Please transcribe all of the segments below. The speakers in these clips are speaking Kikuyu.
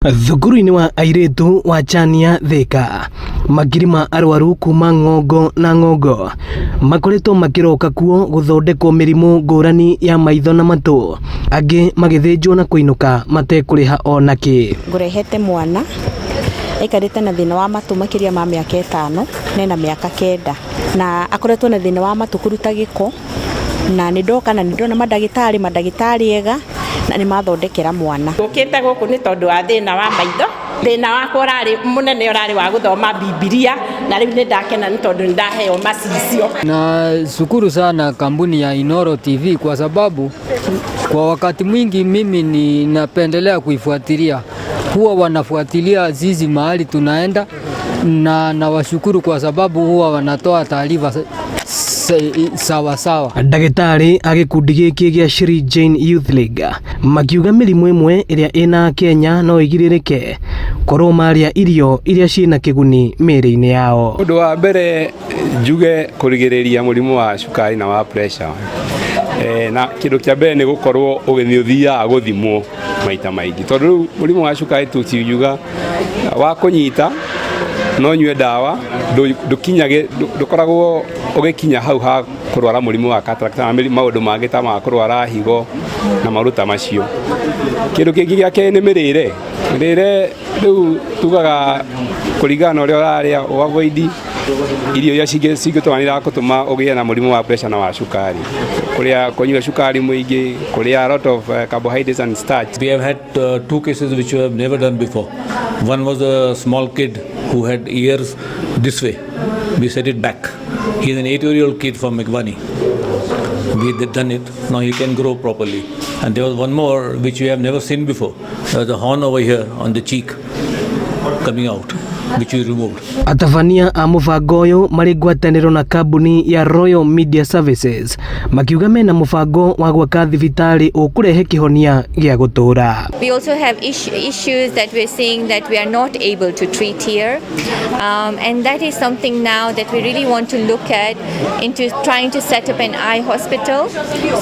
Thukuru-inĩ wa airĩtu wa Chania Thika, makiri ma arwaru kuma ng'ongo na ng'ongo makoretwo makĩroka kuo gũthondekwo mĩrimũ ngũrani ya maitho na matũ, angĩ magĩthĩnjwo na kũinũka matekũrĩha ona kĩ. Ngũrehete mwana aikarĩte na thĩna wa matũ makĩria ma mĩaka 5 na ena mĩaka 9 na akoretwo na thĩna wa matũ kũruta gĩko na nĩ ndoka na nĩ ndona mandagĩtarĩ ega na nĩ mathondekera mwana. Ũkĩte gũkũ nĩ tondũ wa thĩna wa maitho. Thĩna wakwa ũrarĩ mũnene ũrarĩ wa gũthoma Bibilia na rĩu nĩ ndakena nĩ tondũ nĩ ndaheo macicio. Na shukuru sana kampuni ya Inoro TV kwa sababu kwa wakati mwingi mimi ninapendelea kuifuatilia. Huwa wanafuatilia sisi mahali tunaenda na nawashukuru kwa sababu huwa wanatoa taarifa sawa sawa. Ndagĩtarĩ a gĩkundi gĩkĩ gĩa Shri Jane Youth League makiuga mĩrimũ ĩmwe ĩrĩa ĩna Kenya no ĩgirĩrĩke korwo marĩa irio iria ciĩna kĩguni mĩĩrĩ-inĩ yao. Ũndũ wa mbere njuge kũrigĩrĩria mũrimũ wa cukari na wa pressure, na kĩndũ kĩa mbere nĩ gũkorwo nĩ ũthiaga gũthimwo maita maingĩ, tondũ rĩu mũrimũ wa cukari tũtingiuga wa kũnyita no nyue ndawa, ndũkoragwo ũgĩkinya hau ha kũrwara mũrimũ wa cataract kana maũndũ mangĩ ta ma kũrwara higo na maũndũ ta macio. Kĩndũ kĩngĩ gĩa kerĩ nĩ mĩrĩre. Mĩrĩre rĩu tugaga kũringana na ũrĩa ũrarĩa, ũ avoid irio iria cingĩtũma nĩirakũtũma ũgĩe na mũrimũ wa pressure na wa cukari, kũrĩa kũnyua cukari mũingĩ, kũrĩa a lot of carbohydrates and starch. We have had two cases which we have never done before. One was a small kid who had ears this way. We set it back. He is an 8-year-old kid from Migwani. We did done it. Now he can grow properly. And there was one more which we have never seen before. There was a horn over here on the cheek coming out, which we removed. Atabania a mũbango ũyũ marĩ ngwatanĩro na kambuni ya Royal Media Services makiuga mena mũbango wa gwaka thibitarĩ ũkũrehe kĩhonia gĩa gũtũũra. We also have issues that we're seeing that we are not able to treat here, and that is something now that we really want to look at into trying to set up an eye hospital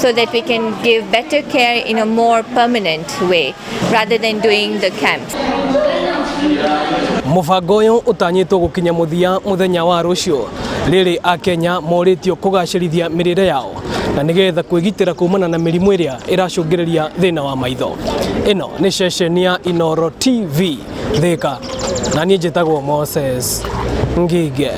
so that we can give better care in a more permanent way rather than doing the camps. Mũbango ũyũ ũtanyĩtwo gũkinya mũthia mũthenya wa rũciũ, rĩrĩ akenya morĩtio kũgacĩrithia mĩrĩre yao na nĩgetha kwĩgitĩra kumana na mĩrimũ ĩrĩa ĩracũngĩrĩria thĩna wa maitho. Ĩno nĩ ceceni ya Inoro TV Thika, na niĩ njĩtagwo Moses Ngige.